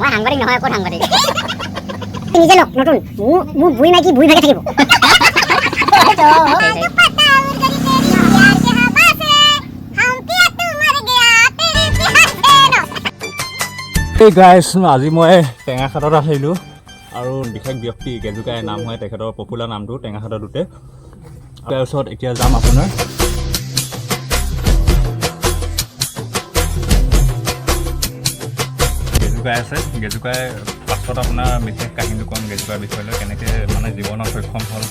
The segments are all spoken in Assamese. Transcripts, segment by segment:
মই সাংবাদিক নহয়, ক'ত সাংবাদিক? নিজে লওক নতুন। মোৰ বুঢ়ী মাইকী বুঢ়ী ভাগে থাকিব। এই গাইছ, আজি মই টেঙাখাটত আহিলোঁ আৰু বিশেষ ব্যক্তি গেজুকাই নাম হয় তেখেতৰ, পপুলাৰ নামটো টেঙাখাটটোতে। তাৰপিছত এতিয়া যাম আপোনাৰ গেজুকাই আছে। গেজুকাই পাছত আপোনাৰ বিশেষ কাহিনীটো ক'ম গেজুকাৰ বিষয়লৈ, কেনেকৈ মানে জীৱনত সক্ষম হ'ল,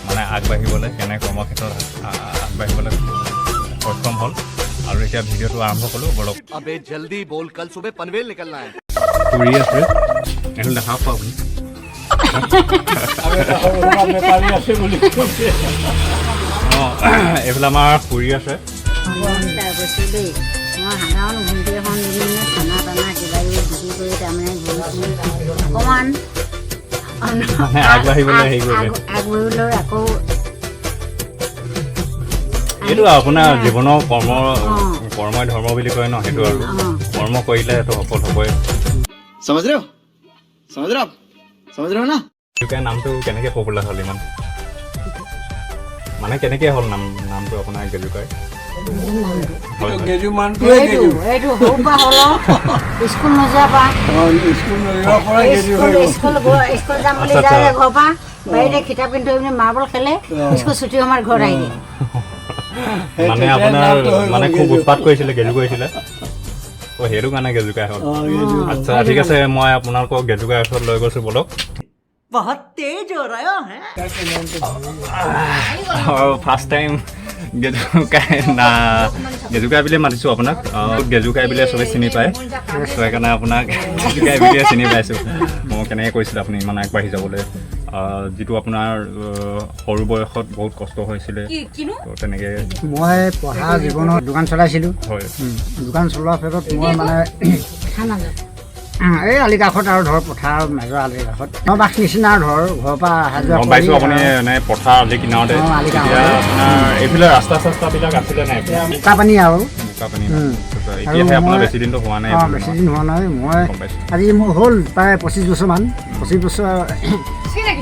মানে আগবাঢ়িবলৈ, কেনে কৰ্মক্ষেত্ৰত আগবাঢ়িবলৈ সক্ষম হ'ল। আৰু এতিয়া ভিডিঅ'টো আৰম্ভ কৰোঁ বলক। अबे जल्दी बोल, कल सुबह पनवेल निकलना है। কৰি আছে এইটো দেখা পাওক আপুনি। অঁ, এইফালে আমাৰ খুৰী আছে। গৈছোঁ দেই মই। সাধাৰণ ভণ্টি এখন মানে খানা টানা কিবা কিবি বিক্ৰী কৰি তাৰমানে ঘূৰি অকণমান মানে আগবাঢ়িবলৈ হেৰি কৰিলে। আগবাঢ়িবলৈ আকৌ। এইটো আপোনাৰ জীৱনৰ কৰ্ম, কৰ্মই ধৰ্ম বুলি কয় ন, সেইটো আৰু কৰ্ম কৰিলে সেইটো সফল হ'বই। समझ रहे हो? समझ रहे हो आप? समझ रहे हो ना? গেজুকাই নামটো কেনেকৈ পপুলাৰ হ'ল ইমান, মানে কেনেকৈ হ'ল নামটো আপোনাৰ গেজুকাই? হয়, হয়। গেজু মানুহটোৱে। এইটো গেজু। এইটো সৰুৰ পৰা হ'ল, স্কুল নোযোৱাৰ পৰা। স্কুল নোযোৱাৰ পৰাই গেজু হৈ স্কুল গ'ল। স্কুল যাম বুলি আচ্ছা, যায় আচ্ছা। ঘৰৰ পৰা বাৰীতে কিতাপ কিনি থৈ পিনি মাৰ্বল খেলে, স্কুল ছুটি সময়ত ঘৰত আহি দিয়ে। সেই মানে তেতিয়াই আপোনাৰ নামটো হৈ গ'ল মানে খুব গেজু। উৎপাত কৰিছিলে, গেজু কৰিছিলে, অ' সেইটো কাৰণে গেজুকাই হ'ল। অঁ, গেজু। আচ্ছা, ঠিক আছে, মই আপোনালোকক গেজুকাই ওচৰত লৈ গৈছোঁ, বলক। बहुत तेज हो रहा है। ফাৰ্ষ্ট টাইম গেজুকাই না, গেজুকাই বুলিয়ে মাতিছোঁ আপোনাক। গেজুকাই বুলিয়ে চবেই চিনি পায়, ত' সেইকাৰণে আপোনাক গেজুকাই বুলিয়ে চিনি পাইছোঁ। মই কেনেকৈ কৈছিলোঁ আপুনি ইমান আগবাঢ়ি যাবলৈ, যিটো আপোনাৰ সৰু বয়সত বহুত কষ্ট হৈছিলে, ত' তেনেকৈ। মই পঢ়া জীৱনত দোকান চলাইছিলোঁ। হয়। দোকান চলোৱাৰ ক্ষেত্ৰত মই মানে এই আলি কাষত আৰু ধৰ পথাৰৰ মাজৰ আলিৰ কাষত বাস নিচিনা আৰু ধৰ ঘৰৰ পৰা অহা যোৱা গম পাইছোঁ। কৰি আপুনি আৰু এনে পথাৰ আলি কিনাৰতে। অঁ, আলি তেতিয়া কাষতে। আপোনাৰ এইফালে ৰাস্তা চাস্তাবিলাক আছিলে নাই? বোকা পানী আৰু। বোকা পানী। আৰু এতিয়াহে আপোনাৰ মই বেছি দিনটো হোৱা নাই অঁ, এইফালে বেছি ন? দিন হোৱা নাই মই। গম পাইছোঁ। আজি মোৰ হ'ল প্ৰায় 25 বছৰমান। 25 বছৰ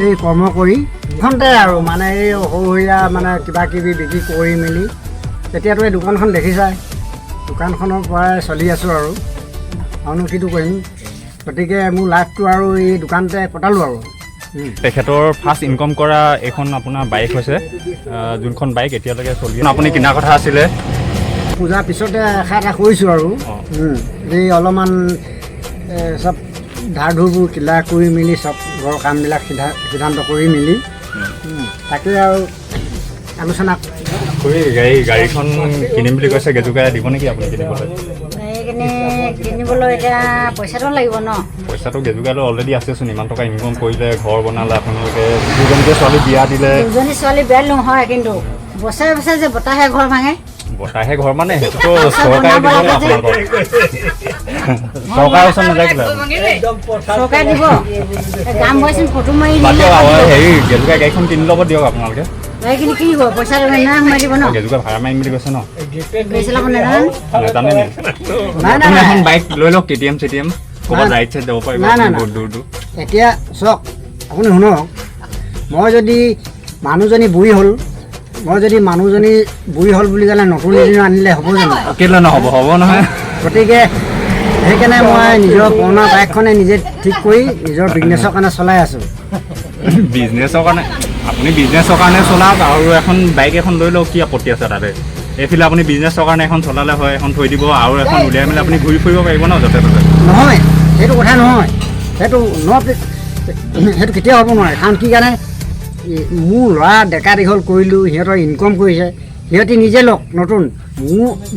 এই কৰ্ম কৰি এইখনতে আৰু মানে এই সৰু সুৰা মানে কিবা কিবি বিক্ৰী কৰি মেলি এতিয়াতো এই দোকানখন দেখিছাই, দোকানখনৰ পৰাই চলি আছোঁ আৰু আৰুনো কিটো কৰিম। গতিকে মোৰ লাইফটো আৰু এই দোকানতে কটালোঁ আৰু। তেখেতৰ ফাৰ্ষ্ট ইনকম কৰা এইখন আপোনাৰ বাইক হৈছে, যোনখন বাইক এতিয়ালৈকে চলি আছে। আপুনি কিনা কথা আছিলে। পূজাৰ পিছতে আশা এটা কৰিছোঁ আৰু এই অলপমান চব ধাৰ ধুৰবোৰ ক্লিয়াৰ কৰি মেলি চব ঘৰৰ কামবিলাক সিদ্ধান্ত কৰি মেলি তাকে আৰু আলোচনা। খুৰী, গাড়ীখন কিনিম বুলি কৈছে গেজুকাই, দিব নেকি আপুনি কিনিবলৈ? সেইখিনি কিনিবলৈ এতিয়া পইচাটো লাগিব ন। পইচাটো গেজুকাইলৈ অলৰেডি আছেচোন। ইমান টকা ইনকম কৰিলে, ঘৰ বনালে, আপোনালোকে দুজনীকে ছোৱালী বিয়া দিলে। দুজনী ছোৱালী বিয়া নহয়, কিন্তু বছৰে বছৰে যে বতাহে ঘৰ ভাঙে। বতাহে ঘৰ মানে সেইটোতো চৰকাৰে দিব ন আপোনালোকক। চৰকাৰৰ ওচৰত নাযায় কেলে আপুনি? একদম পথাৰ। চৰকাৰে দিব, দাম বয়চোন ফটো মাৰি বাদ দিলে। দিয়ক আৰু হেৰি, গেজুকাই গাড়ীখন কিনি ল'ব দিয়ক আপোনালোকে। গাড়ীখিনি কিনিব পইচা নাই সোমাই দিব ন। গেজুকাই ভাড়া মাৰিম বুলি কৈছে ন। গাড়ী চলাব নাজানো। নাজানে নি? নাই নাই আপুনি নাই এখন বাইক লৈ লওক, কে টি এম চে টি এম, ক'ৰবাত নাই। ৰাইড চাইড যাব পাৰিব নাই, নাই, আপুনি নাই। বহুত দূৰ দূৰ। এতিয়া চাওক, আপুনি শুনক, মই যদি মানুহজনী বুঢ়ী হ'ল, মই যদি মানুহজনী বুঢ়ী হ'ল বুলি ক'লে নতুন এদিন আনিলে হ'ব জানো? কেলৈ নহ'ব? হ'ব নহয়। গতিকে সেইকাৰণে মই নিজৰ পুৰণা বাইকখনে নিজে ঠিক কৰি নিজৰ বিজনেছৰ কাৰণে চলাই আছোঁ। বিজনেছৰ কাৰণে, আপুনি বিজনেছৰ কাৰণে চলাওক আৰু এখন বাইক এখন লৈ লওক, কি আপত্তি আছে তাতে? এইফালে আপুনি বিজনেছৰ কাৰণে এখন চলালে হয়, এখন থৈ দিব আৰু এখন উলিয়াই মেলি আপুনি ঘূৰি ফুৰিব পাৰিব ন য'তে ত'তে। নহয়, সেইটো কথা নহয়, সেইটো not, সেইটো কেতিয়াও হ'ব নোৱাৰে। কাৰণ কি কাৰণে মোৰ ল'ৰা ডেকা দীঘল কৰিলোঁ, সিহঁতৰ ইনকম কৰিছে, সিহঁতি নিজে লওক নতুন।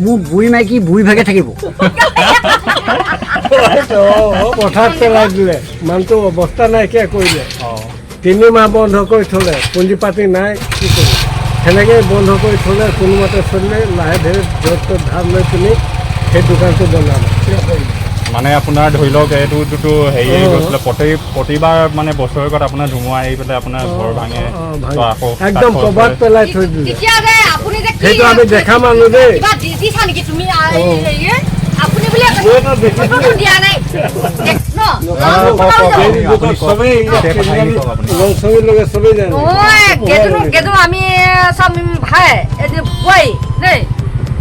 মোৰ বুঢ়ী মাইকী বুঢ়ী ভাগে থাকিব। পথাৰত পেলাই দিলে, মানুহটো অৱস্থা নাইকিয়া কৰিলে। 3 মাহ বন্ধ কৰি থ'লে, পুঁজি পাতি নাই, কি কৰিব? সেনেকৈ বন্ধ কৰি থ'লে, কোনোমতে চলিলে, লাহে ধীৰে য'ত ত'ত ধাৰ লৈ পিনি সেই দোকানটো বনালে। মানে আপোনাৰ ধৰি লওক এইটোতো হেৰি গৈছিলে, প্ৰতিবাৰ মানে বছৰেকত আপোনাৰ ধুমুহা আহি পেলাই আপোনাৰ ঘৰ ভাঙে। ভাঙে। তো আকৌ একদম কাঠৰ ক'ৰবাত পেলাই থৈ দিলে। তেতিয়া যে আপুনি যে কি সেইটো আমি দেখা মানুহ দেই। কিবা দিছা নেকি তুমি? আপুনি বুলিয়ে মই এটা কৈছে। দেখিছোঁ। ফটোটো দিয়া নাই। দেখ ন? আপুনি কওক। চবেই গোটেই কথাখিনি কওক আপুনি। লংচঙীৰ লগে চবেই জানে। নহয়, গেজুনো গেজু আমি চব ভাই, এই যে বোৱাৰী দেই,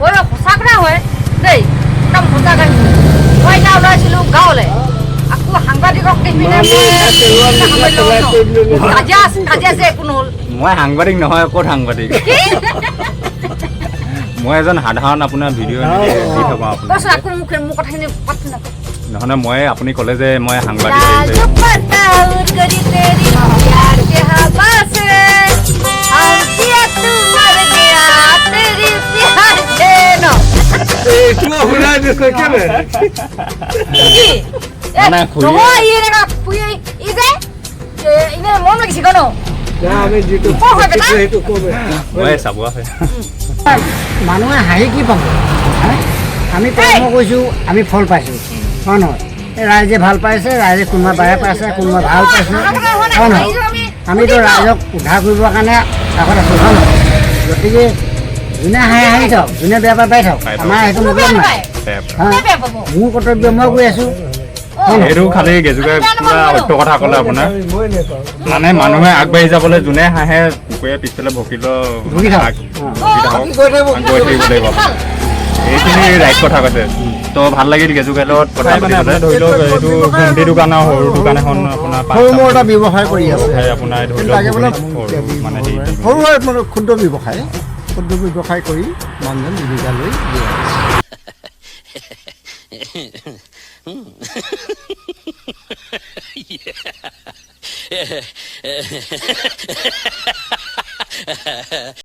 ঐ সঁচা কথা হয় দেই, একদম সঁচা কথা। মই এতিয়া ওলাইছিলোঁ গাঁৱলৈ, আকৌ সাংবাদিকক দেখি পিনে মই কাজিয়া আছে, কাজিয়া আছে, একো নহ'ল। মই সাংবাদিক নহয়, ক'ত সাংবাদিক? মই এজন সাধাৰণ আপোনাৰ ভিডিঅ' এনেকৈ দি থাকোঁ আপোনাৰ। কৈছোঁ আকৌ মোক মোৰ কথাখিনি পাতচোন আকৌ। নহয়, মই আপুনি ক'লে যে মই সাংবাদিক। लाजो पता करी तेरी प्यार के हवा से, हम किया तू मर गया तेरी प्यार से ন। এইটো শুনাই দিছে কেলে? কি মানে খুৰীয়ে- নহয়, ই এনেকা ফুৰি ই যে এনে মৰম লাগিছে ন। না, আমি যিটো ক'ৰ হয় বেটা? সেইটো কমে। মই চাবুৱা হয়। মানুহে হাঁহি কি পাব হে? আমি কৰ্ম কৰিছোঁ, আমি ফল পাইছোঁ, হয় নহয়? এই ৰাইজে ভাল পাইছে, ৰাইজে কোনোবা বেয়া পাইছে, কোনোবা ভাল পাইছে, হয় নহয়? আমিতো ৰাইজক উদ্ধাৰ কৰিবৰ কাৰণে আগত আছোঁ, হয় নহয়? গতিকে যোনে হাঁহি হাঁহি থাকক, যোনে বেয়া পাই পাই থাকক, আমাৰ সেইটো মতলব নাই। হা? কোনে বেয়া পাব? মোৰ কৰ্তব্য মই কৰি আছোঁ, হয় নহয়? এইটো খালি গেজুকাই পুৰা সত্য কথা ক'লে আপোনাৰ। মই নেপাওঁ। মানে মানুহে আগবাঢ়ি যাবলৈ যোনে হাঁহে, কুকুৰে পিছফালে ভকিল ভুগি থাকক। ভুগি থাকক, গৈ থাকিব লাগিব। এইখিনি ৰাইট কথা কৈছে। তো ভাল লাগিল গেজুকাইৰ লগত কথা পাতি। মানে ধৰি লওক এইটো ঘুমটি দোকান আৰু সৰু দোকান এখন আপোনাৰ সৰু মোৰ এটা ব্যৱসায় কৰি আছে। ব্যৱসায় আপোনাৰ ধৰি লওক লাগে বোলে সৰু মানে হেৰি সৰু মানে ক্ষুদ্ৰ ব্যৱসায়, ক্ষুদ্ৰ ব্যৱসায় কৰি মানুহজন জীৱিকা লৈ জীয়াই আছে।